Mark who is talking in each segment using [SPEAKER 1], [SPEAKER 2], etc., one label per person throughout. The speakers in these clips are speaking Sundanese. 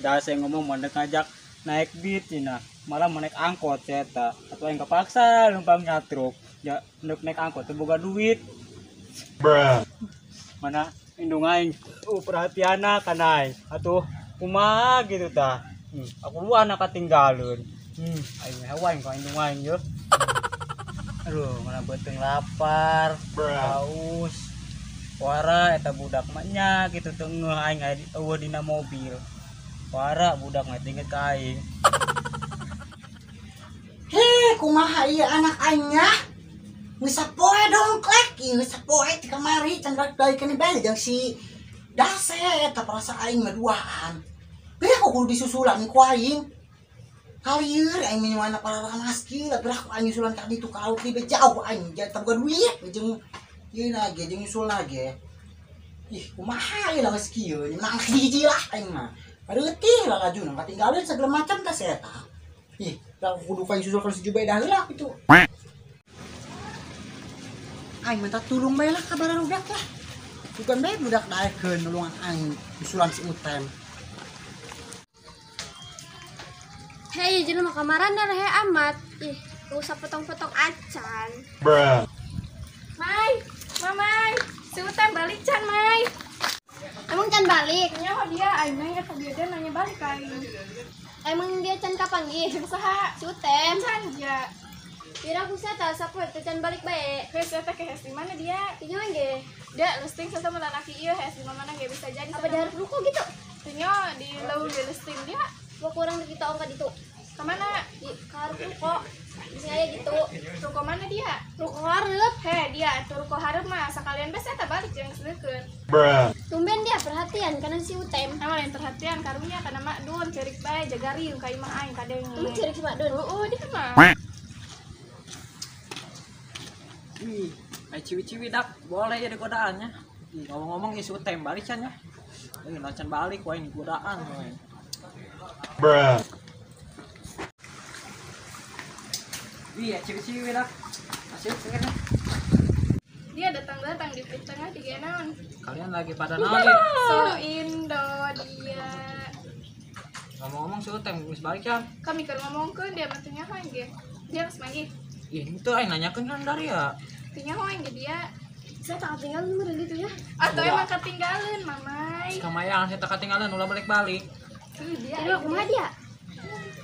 [SPEAKER 1] Tidak saya ngomong mau ngajak naik beat cina, malah mau naik angkot saya tak. Atau yang kepaksa numpang nyatruk. Ya untuk naik angkot tuh boga duit. Bruh. Mana indung aing perhatiana kan aing. Atuh kumaha gitu tah. Aku lu anak ketinggalan. Aing hewan ka indung aing yo. Aduh, mana beuteung lapar, haus. Wara eta budak mah nya kitu teu ngeuh aing eueuh dina mobil. Wara budak mah inget ka aing.
[SPEAKER 2] Heh, kumaha ieu anak aing nya? Geus sapoe dongklek, ieu geus sapoe ti kamari can balik keneh bae jeung si Dase eta perasa aing mah duaan. Beuh aku kudu disusulan ku aing. Kalieur aing mah para ramaski, tapi aku aing nyusulan ka ditu ka laut di jauh aing teu boga duit jeung ieu na ge jeung nyusul na ge. Ih, kumaha ieu lah geus kieu, nang hiji lah aing mah. Pareuti lah lajuna katinggalin segala macam tah si eta. Ih, da kudu ka nyusul ka si Jubaedah heula kitu. Aing minta tulung bae lah ka barudak lah. Bukan bae budak daekeun nulungan aing nyusulan si Utem.
[SPEAKER 3] Hei, jelema kamaran he amat. Ih, gak usah potong-potong acan.
[SPEAKER 4] Bruh.
[SPEAKER 5] Mai, Mamai, si Utem balik can, Mai.
[SPEAKER 3] Emang can balik?
[SPEAKER 5] Nyaho dia, aing nanya ka dia, dia nanya balik ka aing.
[SPEAKER 3] Emang dia can kapanggih?
[SPEAKER 5] Jeung saha?
[SPEAKER 3] Si Utem.
[SPEAKER 5] Can dia.
[SPEAKER 3] Kira aku saya tak sapoe teh can balik bae.
[SPEAKER 5] Geus eta ke hes di mana dia?
[SPEAKER 3] Di mana ge?
[SPEAKER 5] Dia listing sama lalaki ieu hes di mana ge bisa jadi.
[SPEAKER 3] Apa di hareup ruko gitu?
[SPEAKER 5] Teu di leuweung di listing dia.
[SPEAKER 3] Gua kurang di kita ongka ditu.
[SPEAKER 5] Kemana?
[SPEAKER 3] Di hareup ruko. Bisa aya gitu.
[SPEAKER 5] Ruko mana dia?
[SPEAKER 3] Ruko hareup.
[SPEAKER 5] Heh, dia atuh ruko hareup mah sakalian bae saya balik jeung deukeut.
[SPEAKER 4] Bruh.
[SPEAKER 3] Tumben dia perhatian karena si Utem.
[SPEAKER 5] Emang lain perhatian karunya kana Mak Dun cerik bae jaga riung ka imah aing kadenge.
[SPEAKER 3] Tumben cerik si Mak Dun.
[SPEAKER 5] Heeh, dia mah.
[SPEAKER 6] Wih, ai ciwi-ciwi dak boleh jadi godaannya. Ih, ngomong-ngomong si Utem balik can nya. Ih, lancan balik wae ini godaan wae.
[SPEAKER 4] Bruh.
[SPEAKER 6] Iya, ciwi-ciwi dak. Masuk kayaknya.
[SPEAKER 5] Dia datang-datang di tengah tiga naon.
[SPEAKER 6] Kalian lagi pada naon nih?
[SPEAKER 5] So Indo dia.
[SPEAKER 6] Ngomong-ngomong si Utem geus balik can.
[SPEAKER 5] Kami keur ngomongkeun dia mah teu nyaho ge. Dia geus manggih.
[SPEAKER 6] Ih, itu aing nanyakeun kan dari ya.
[SPEAKER 5] Teu nyaho ge dia.
[SPEAKER 3] Saya tak ketinggalan meureun ditu ya.
[SPEAKER 5] Atau emang ketinggalan, Mamai.
[SPEAKER 6] Kamayang saya tak ketinggalan ulah balik-balik.
[SPEAKER 5] Tuh dia.
[SPEAKER 3] Aduh, kumaha dia?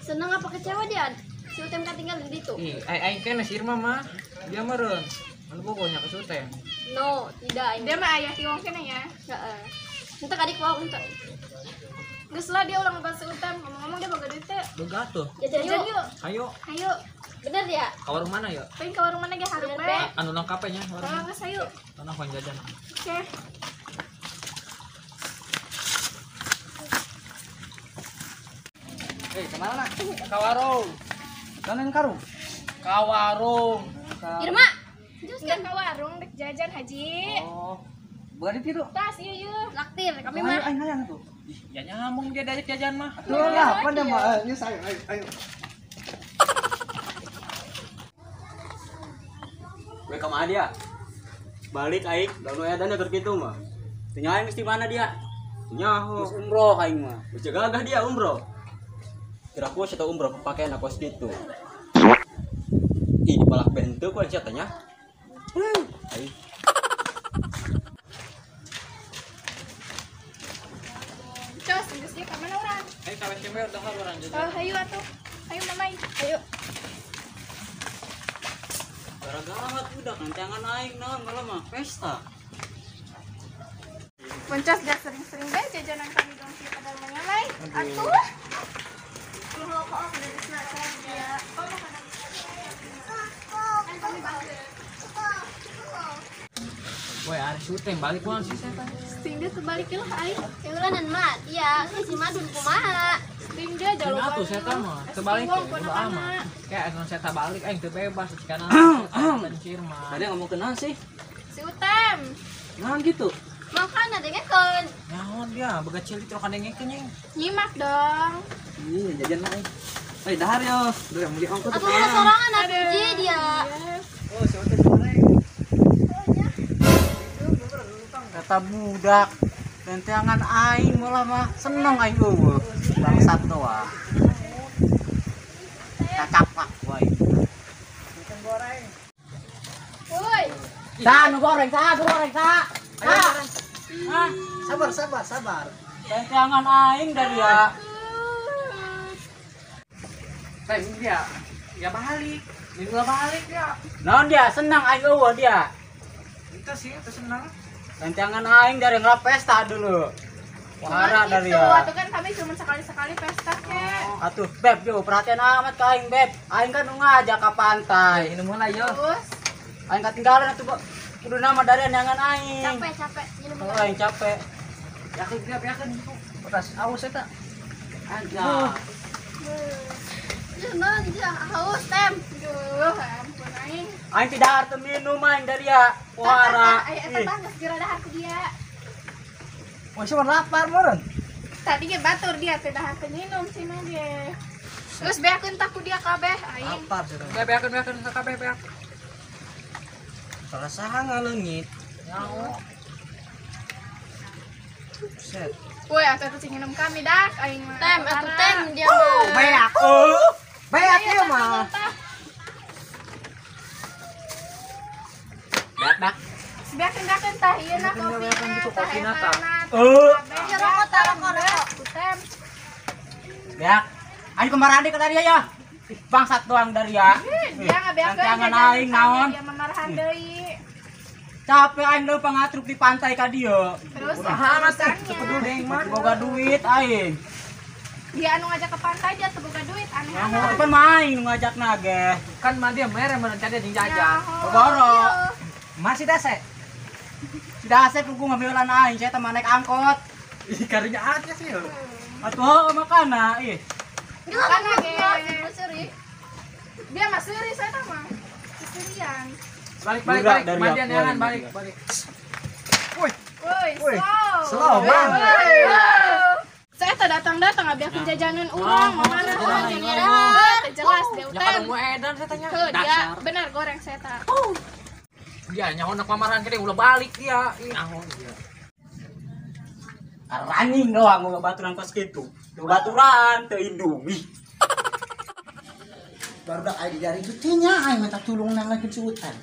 [SPEAKER 3] Seneng apa kecewa dia? Si Utem ketinggalan di ditu.
[SPEAKER 6] Ih, aing kene si Irma mah. Dia meureun. Anu pokoknya ke si Utem.
[SPEAKER 3] No, tidak aing.
[SPEAKER 5] Dia mah ayah ti wong kene ya.
[SPEAKER 3] Heeh. Henteu kadik wong henteu.
[SPEAKER 5] Geus lah dia ulang ngebahas si Utem. Ngomong-ngomong dia boga duit teh.
[SPEAKER 6] Boga tuh.
[SPEAKER 3] Jajan yuk.
[SPEAKER 6] Ayo.
[SPEAKER 5] Ayo.
[SPEAKER 3] Bener ya?
[SPEAKER 6] Ka warung mana ya?
[SPEAKER 5] Pengen ke warung mana ge hareup bae.
[SPEAKER 6] Anu lengkap nya warung.
[SPEAKER 5] Heeh, geus ayo.
[SPEAKER 6] Tanah hoyong jajan.
[SPEAKER 5] Oke.
[SPEAKER 6] Eh, kemana nak? Ka warung.
[SPEAKER 1] Kanan karung.
[SPEAKER 6] Ka warung.
[SPEAKER 3] Irma.
[SPEAKER 5] Jus kan ka warung dek jajan haji.
[SPEAKER 1] Oh. Bukan itu.
[SPEAKER 5] Tas ieu ieu.
[SPEAKER 3] Laktir kami mah.
[SPEAKER 1] Ayo aing hayang tuh.
[SPEAKER 6] Ih, ya nyambung dia diajak jajan mah.
[SPEAKER 1] Tuh lah, apa dia mah? Ini saya, ayo, ayo.
[SPEAKER 7] Weh, kemana dia?
[SPEAKER 1] Balik aing, da nu edan keur kitu mah. Teu nyaho aing geus di mana dia?
[SPEAKER 7] Teu nyaho.
[SPEAKER 1] Geus umroh aing mah.
[SPEAKER 7] Geus gagah dia umroh. Kira aku sia umroh pakaian aku kitu. Ih, dipalak benteu ku sia teh nya. Aing.
[SPEAKER 5] Cos, geus dia ka mana urang?
[SPEAKER 6] Ayo ka WC we udah urang jajan.
[SPEAKER 5] Oh, hayu atuh. Hayu Mamai, hayu.
[SPEAKER 1] Gara-gara budak nantangan aing naon malah mah pesta.
[SPEAKER 5] Poncos gak sering-sering bae jajanan kami dong sih padahal mah Mai. Atuh.
[SPEAKER 6] Woi, ari si Utem balik kumaha sih saya teh?
[SPEAKER 5] Sting dia terbalik lah aing.
[SPEAKER 3] Keulanan mah dia si Madun kumaha?
[SPEAKER 5] Sting dia jauh.
[SPEAKER 6] Atuh saya mah terbalik udah aman. Kayak anu saya balik aing teu bebas cikana pencir mah.
[SPEAKER 7] Tadi ngomong kenal sih.
[SPEAKER 5] Si Utem.
[SPEAKER 7] Nah gitu.
[SPEAKER 3] Makana dengekeun.
[SPEAKER 6] Nyaho dia boga cilik terus kadengekeun nying.
[SPEAKER 5] Nyimak dong.
[SPEAKER 7] Ih, jajan mah aing. Eh, dahar yo. Duh, yang beli ongkos.
[SPEAKER 3] Atuh sorangan atuh dia.
[SPEAKER 6] Oh, si Utem goreng.
[SPEAKER 1] Kata budak. Lenteangan aing malah mah seneng aing eueuh. Bangsat doang. Cacapak wae.
[SPEAKER 6] Goreng.
[SPEAKER 5] Woi.
[SPEAKER 1] Dah nu goreng sa, nu goreng sa. Ah,
[SPEAKER 2] sabar sabar sabar.
[SPEAKER 1] Lenteangan aing dari ya.
[SPEAKER 6] Teh dia. Ya balik. Minggu balik ya.
[SPEAKER 1] Naon dia senang aing eueuh dia.
[SPEAKER 6] Itu sih, itu senang.
[SPEAKER 1] Lenteangan aing dari ngelap pesta dulu. Wahara dari ya.
[SPEAKER 5] Atuh kan kami cuma sekali-sekali pesta kek.
[SPEAKER 1] Atuh beb yo perhatian amat ka aing beb. Aing kan nu ngajak ka pantai.
[SPEAKER 6] Minum heula yo.
[SPEAKER 5] Terus
[SPEAKER 1] aing katinggalan atuh kudu nama dari neangan aing.
[SPEAKER 3] Capek capek.
[SPEAKER 1] Oh, aing capek.
[SPEAKER 6] Yakin dia yakin pedas aus eta.
[SPEAKER 1] Anjay.
[SPEAKER 3] Nah, dia haus tem.
[SPEAKER 5] Duh, ampun aing.
[SPEAKER 1] Aing tidak harus minum aing dari ya. Wahara.
[SPEAKER 5] Aing eta tah geus geura dahar ku dia.
[SPEAKER 6] Wah, cuma lapar meureun.
[SPEAKER 5] Tadi ge batur dia teh dahar teu minum cenah ge. Terus beakeun tah ku dia kabeh aing.
[SPEAKER 6] Lapar cenah. Beakeun beakeun kabeh beak.
[SPEAKER 7] Salah saha ngaleungit.
[SPEAKER 6] Nyaho.
[SPEAKER 7] Set.
[SPEAKER 5] Woi, atuh teh cing minum kami dak aing mah.
[SPEAKER 3] Tem, atuh tem dia mah.
[SPEAKER 2] Beak. Beak ieu mah.
[SPEAKER 1] Beak dak.
[SPEAKER 5] Beakeun beakeun tah ieu na kopina tah.
[SPEAKER 3] Ya rokok tah rokok rokok.
[SPEAKER 5] Tem.
[SPEAKER 1] Beak. Aing kemarahan ka dari ya. Bangsat doang dari ya.
[SPEAKER 5] Dia ngabeakeun.
[SPEAKER 1] Lenteangan aing naon.
[SPEAKER 5] Dia mamarahan deui.
[SPEAKER 1] Capek aing leumpang ngatruk di pantai ka dieu.
[SPEAKER 5] Terus
[SPEAKER 6] urusannya.
[SPEAKER 1] Boga duit aing.
[SPEAKER 5] Dia anu ngajak ke pantai dia teu boga duit aneh.
[SPEAKER 1] Nyaho pan main nu ngajak nage.
[SPEAKER 6] Kan mah dia mere meureun dia jeung jajan.
[SPEAKER 1] Boboro.
[SPEAKER 6] Masih dase.
[SPEAKER 1] Si dase pugu ngambilan aing saya teh naik angkot.
[SPEAKER 6] Ih karunya aja sih.
[SPEAKER 1] Atuh heuh makana ih.
[SPEAKER 5] Makana ge. Dia mah seuri saya teh mah. Seserian.
[SPEAKER 6] Balik balik balik. Mandian jangan balik balik.
[SPEAKER 5] Woi. Woi, slow.
[SPEAKER 2] Slow, Bang.
[SPEAKER 5] Saya tak datang-datang ngabeakeun jajanan urang, mana teu jelas deh
[SPEAKER 6] Ya kan mau edan saya tanya.
[SPEAKER 5] Heuh, dia benar goreng saya tak.
[SPEAKER 6] Dia nyaho nak pamaran gede ulah balik dia. Ih nyaho dia.
[SPEAKER 1] Running doang mau baturan kos kitu. Baturan teu indung. Ih.
[SPEAKER 2] Baru dak aing dari itu teh nya aing minta tulung nang lagi cuutan.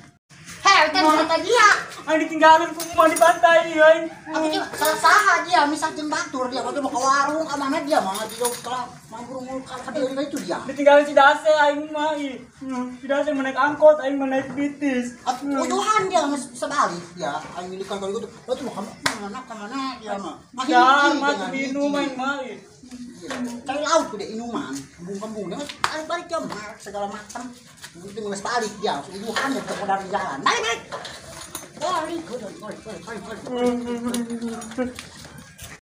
[SPEAKER 3] Heh, udah
[SPEAKER 2] kata dia.
[SPEAKER 1] Aing ditinggalin ku mah di pantai aing.
[SPEAKER 2] Aku juga salah saha dia misal jeung batur dia waktu mau ke warung ka mana dia mah di jauh ka mangurung ka dia itu dia.
[SPEAKER 1] Ditinggalin si Dase aing mah ih. Si Dase mah naik angkot aing mah naik bitis.
[SPEAKER 2] Uduhan dia geus bisa balik dia. Aing milik kan gitu. Waktu mau ka mana dia mah.
[SPEAKER 1] Ya, mah minum aing mah ih.
[SPEAKER 2] Cari laut udah inuman, kembung-kembung dia balik dia merek segala macam. Itu geus balik dia, uduhan dia ke jalan. Balik balik. Balik, balik, balik, balik.